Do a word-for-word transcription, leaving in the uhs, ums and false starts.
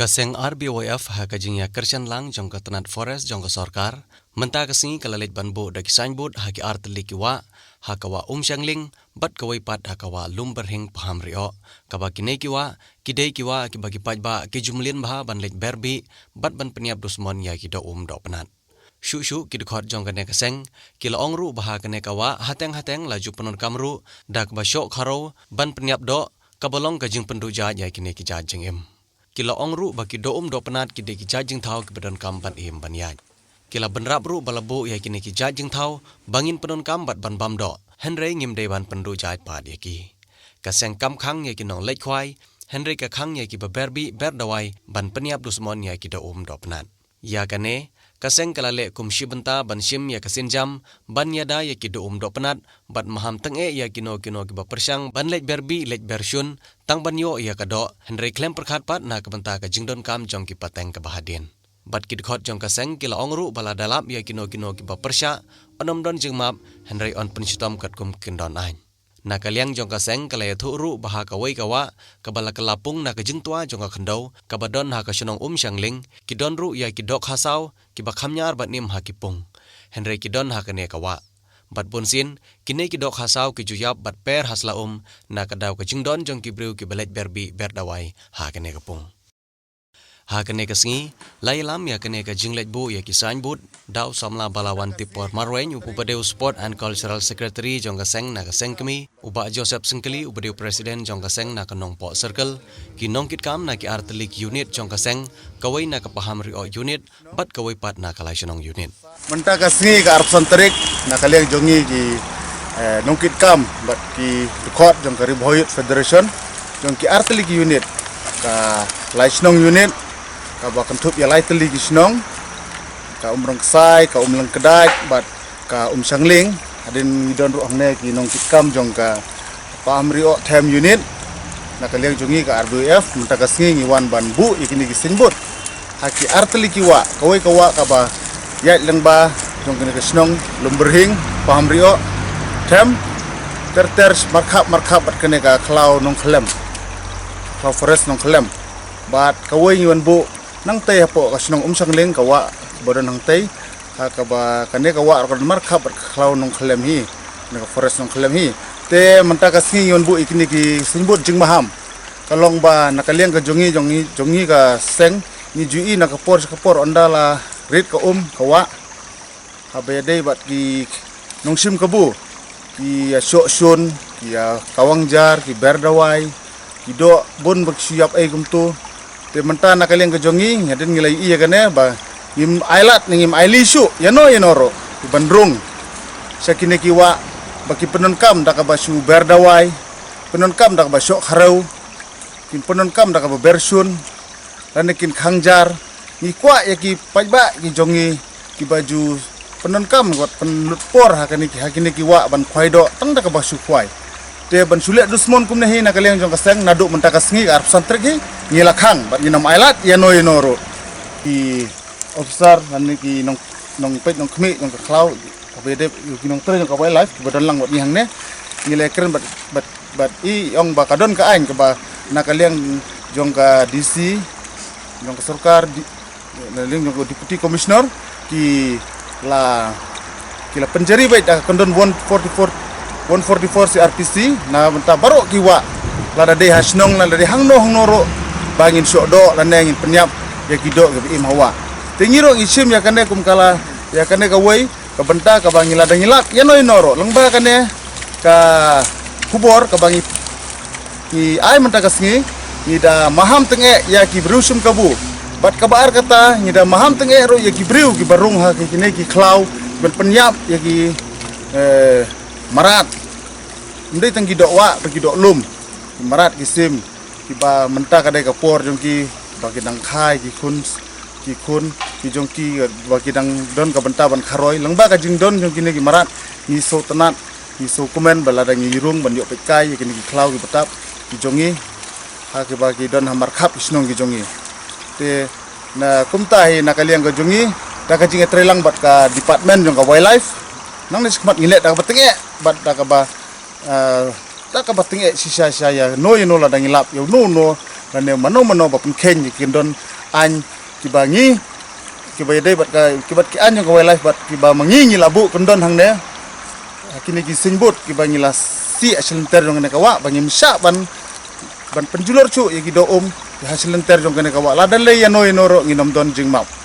Ka seng R B Y F ha ka jingïakyrshan lang jong ka tnat forest jong ka sorkar, mynta ka sngi ka la leit ban buh da ki signboard ha ki artylli ki wah, ha ka wah Umshangling, bad kawei pat ha ka wah Lumberhing Pahamrioh, kaba kine ki wah ki dei ki wah kiba ki paidbah ki ju mlien bha ban leit berbih bad ban pynïap dusmon ïa ki doh um doh pnat. Shuh shuh ki dkhot jong kane ka seng ki la ong ruh ba ha kane ka wah hateng hateng la ju pyndonkam ruh da kaba shoh kharau ban pynïap doh, kaba long ka jingpynduh jait ïa kine ki jait jingim. Ki la ong ruh ba ki doh um doh pnat ki dei ki jait jingthaw kiba donkam ban im ban ïaid. Ki la bynrap ruh ba la buh ïa kine ki jait jingthaw ba ngin pyndonkam bad ban bam doh, hynrei ngim dei ban pynduh jait pat ïa ki. Ka seng kam khang ïa ki nongleit khwai, hynrei ka khang ïa kiba berbih ber dawai ban pynïap dusmon ïa ki doh um doh pnat. Ïa kane ka seng ka la leh kum shi bynta ban shim ïa ka sienjam ban ïada ïa ki doh um doh pnat, bad maham tyngeh ïa kino kino kiba pyrshang ban leit berbih leit bershun tang ban ïoh ïa ka doh, hynrei khlem pyrkhat pat na ka bynta ka jingdonkam jong ki pateng kaba hadien. Bad ki dkhot jong ka seng ki la ong ruh ba lada lap ïa kino kino kiba pyrshah, yn ym don jingmap, hynrei yn pynshitom katkum kin don aiñ. Na ka liang jong ka seng ka la ïathuh ruh ba ha kawei ka wah kaba la kylla pung na ka jingtwa jong ka khyndew kaba don ha ka shnong Umshangling, ki don ruh ïa ki dohkha saw kiba kham ñiar ban im ha ki pung, hynrei ki don ha kane ka wah. Bad bunsien kine ki dohkha saw ki ju ïap bad per ha sla um na ka daw ka jingdon jong ki briew kiba leit berbih ber dawai ha kane ka pung. Ha kane ka sngi la ïalam ïa kane ka jingleit buh ïa ki signboard da u samla Balawan Tipor Marwein, uba dei u Sport and Cultural Secretary jong ka seng na ka seng kmie, u Bah Joseph Syngkli, uba dei u President jong ka seng na ka Nongpoh Circle, ki nongkitkam na ki artylli ki unit jong ka seng, kawei na ka Pahamrioh unit bad kawei pat na ka Laishnong unit. Mynta ka sngi ka arphew san tarik, na ka liang jong ngi ki, eh, nongkitkam bad ki dkhot jong ka Ri Bhoi Youth Federation jong ki artylli ki unit, ka Laishnong unit kaba kynthup ïa lai tylli ki shnong, ka Umrangksai, ka Umlyngkdait bad ka Umshangling. Hadien ngi don ruh hangne ki nongkitkam jong ka Pahamrioh Them unit. Na ka liang jong ngi ka R B Y F mynta ka sngi ngi wan ban buh ïa kine ki signboard ha ki artylli ki wah, kawei ka wah kaba ïaid lyngba jong kane ka shnong Lumberhing Pahamrioh Them, ter ter markhap markhap bad kane ka khlaw Nongkhyllem, khlaw forest Nongkhyllem. Bad kawei ngi wan buh nangtei hapoh ka shnong Umshangling, ka wah ba don nangtei, ha kaba kane ka wah ruh ka don markhap bad ka khlaw Nongkhyllem hi, kane ka forest Nongkhyllem hi. Te mynta ka sngi ngi wan buh ïa kine ki signboard jingmaham. Ka long ba na ka liang ka jong ngi, jong ngi, jong ngi ka seng, ngi ju i na ka por sha ka por ynda la rit ka um ka wah, haba ïadei bad ki nongshim kabu, ki ïa shoh shun, ki ïa kawang jar, ki ber dawai, ki doh bun ba ki shu ïap ei kumto. Te mynta na ka liang ka jong ngi, hadien ngi la ïohi ïa kane ba ngim ailad ne ngim ailad shuh ïano ïano ruh ban rung sha kine ki wah ba ki pyndonkam da kaba shu ber dawai, pyndonkam da kaba shoh khareu, kin pyndonkam da kaba ber shun, lane kin khang jar. Ngi kwah ïa ki paidbah ki jong ngi kiba ju pyndonkam wat pynlut por ha kane ki, ha kine ki wah ban khwai doh tang da kaba shu khwai. Te ban shu leh dusmon kumne hi na ka liang jong ka seng, naduh mynta ka sngi ka arphew san tarik hi ngi la khang bad ngin ym ailad ïano ïano ruh. Ki officer lane ki nong, nongpeit nongkhmih jong ka khlaw, kaba ïadei ki nongtrei jong ka wildlife kiba don lang bad ngi hangne, ngi la kren bad, bad, bad i ong ba ka don ka aiñ kaba na ka liang jong ka D C, jong ka sorkar, di, na liang jong ka Deputy Commissioner, ki la, ki la pynjari beit da ka kyndon one forty-four, one forty-four C R P C na bynta baroh ki wah, lada dei ha shnong, lada dei hangno hangno ruh, ba ngin shoh doh lane ngin pynïap ïa ki doh kiba im ha wah. Te ngi ruh ngi shim ïa kane kum ka la, ïa kane kawei ka bynta kaba ngi, lada ngi lap ïano ïano ruh lyngba kane ka khubor kaba ngi, ngi ai mynta ka sngi, ngi da maham tyngeh ïa ki briew shim kabu. Bad kaba ar kata, ngi da maham tyngeh ruh ïa ki briew kiba rung ha ki, kine ki khlaw ban pynïap ïa ki, eh, mrad. Ym dei tang ki doh wah, ki doh lum, ki mrad ki sim, kiba mynta ka dei ka por jong ki ba ki dang kha ïa ki khun, ki khun ki jong ki, ba ki dang don ka bynta ban kharoi. Lyngba ka jingdon jong kine ki mrad, ngi sngewtynnat, ngi sngewkmen ba lada ngi rung ban ïoh peitkai ïa kine ki khlaw ki btap ki jong ngi, ha kiba ki don ha markhap ki shnong ki jong ngi. Te na kumta hi na ka liang ka jong ngi, da ka jingïatreilang bad ka department jong ka wildlife, nangne shakhmat ngi leh da kaba tyngeh bad da kaba, eh, da kaba tyngeh shisha shisha ïano ïano lada ngi lap ïano ïano lane mano mano ba pynkheiñ ïa ki kyndon aiñ kiba ngi, kiba ïadei bad ka, ki bad ki aiñ jong ka wildlife bad kiba ma ngi ngi la buh kyndon hangne. Ha kine ki signboard kiba ngi la sieh ha shlynter jong kane ka wah ba ngim shah ban, ban pynjulor shuh ïa ki doh um ha shlynter jong kane ka wah. Lada lei ïano ïano ruh ngin ym don jingmap.